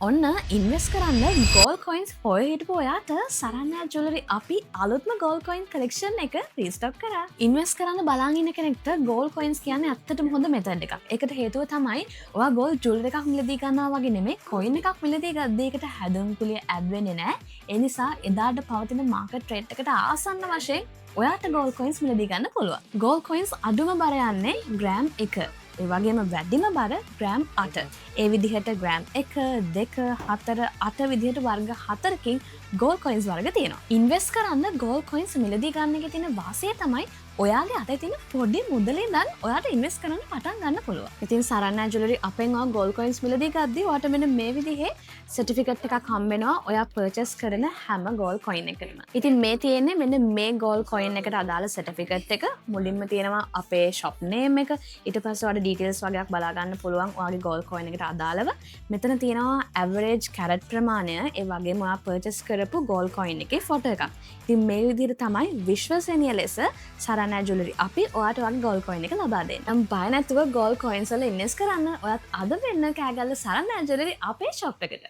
ඔන්න ඉන්වෙස්ට් කරන්න gold coins හොය හිටපු ඔයාට සරන්යා ජුවලරි අපි අලුත්ම ගෝල්ඩ් කොයින් කලෙක්ෂන් එක රීස්ටොක් කරා. ඉන්වෙස්ට් කරන්න බලාගෙන ඉන්න කෙනෙක්ට ගෝල්ඩ් කොයින්ස් කියන්නේ ඇත්තටම හොඳ මෙතඩ් එකක්. ඒකට හේතුව තමයි ඔයා ගෝල්ඩ් ජුවලරි එකක් මිලදී ගන්නවා වගේ නෙමෙයි, කොයින් එකක් මිලදී ගද්දී ඒකට හැදුම් කුලිය ඇඩ් වෙන්නේ නෑ. ඒ නිසා එදාට පවතින මාකට් රේට් එකට ආසන්න වශයෙන් ඔයාට ගෝල්ඩ් කොයින්ස් මිලදී ගන්න පුළුවන්. ගෝල්ඩ් කොයින්ස් අඩුම බර යන්නේ ග්‍රෑම් 1. ඒ වගේම වැඩිම බර ග්‍රෑම් 8. ඒ විදිහට ග්‍රෑම් 1, 2, 4, 8 විදිහට වර්ග හතරකින් ගෝල්ඩ් කොයින්ස් වර්ග තියෙනවා. ඉන්වෙස්ට් කරන්න ගෝල්ඩ් කොයින්ස් මිලදී ගන්න එකේ තියෙන වාසිය තමයි ඔයාගේ අතේ තියෙන පොඩි මුදලින් ඉඳන් ඔයාට ඉන්වෙස්ට් කරන්න පටන් ගන්න පුළුවන්. ඉතින් සරන්යා ජුවලරි අපෙන් ඔයා ගෝල්ඩ් කොයින්ස් මිලදී ගද්දී ඔයාට මෙන්න මේ විදිහේ සර්ටිෆිකට් එකක් හම්බ වෙනවා ඔයා පර්චේස් කරන හැම ගෝල්ඩ් කොයින් එකකටම. ඉතින් මේ තියෙන්නේ මෙන්න මේ ගෝල්ඩ් කොයින් එකට අදාළ සර්ටිෆිකට් එක. මුලින්ම තියෙනවා අපේ ෂොප් නේම් එක. ඊට පස්සේ ඔයාලට ඩීටේල්ස් වගේක් බලා ගන්න පුළුවන් ඔයාගේ ගෝල්ඩ් කොයින් එකට අදාළව. මෙතන තියෙනවා ඇවරේජ් කැරට් ප්‍රමාණය, ඒ වගේම ඔයා පර්චේස් කරපු ගෝල්ඩ් කොයින් එකේ ෆොටෝ එකක්. ඉතින් මේ විදිහට තමයි විශ්වසනීය ලෙස සරන්යා ජුවලරි අපි ඔයාට ඔයාගේ ගෝල්ඩ් කොයින් එක ලබා දෙන්නේ. නම් බය නැතුව ගෝල්ඩ් කොයින්ස් වල ඉන්වෙස්ට් කරන්න ඔයත් අද වෙන්න කෑගල්ල සරන්යා ජුවලරි අපේ ෂොප් එකට.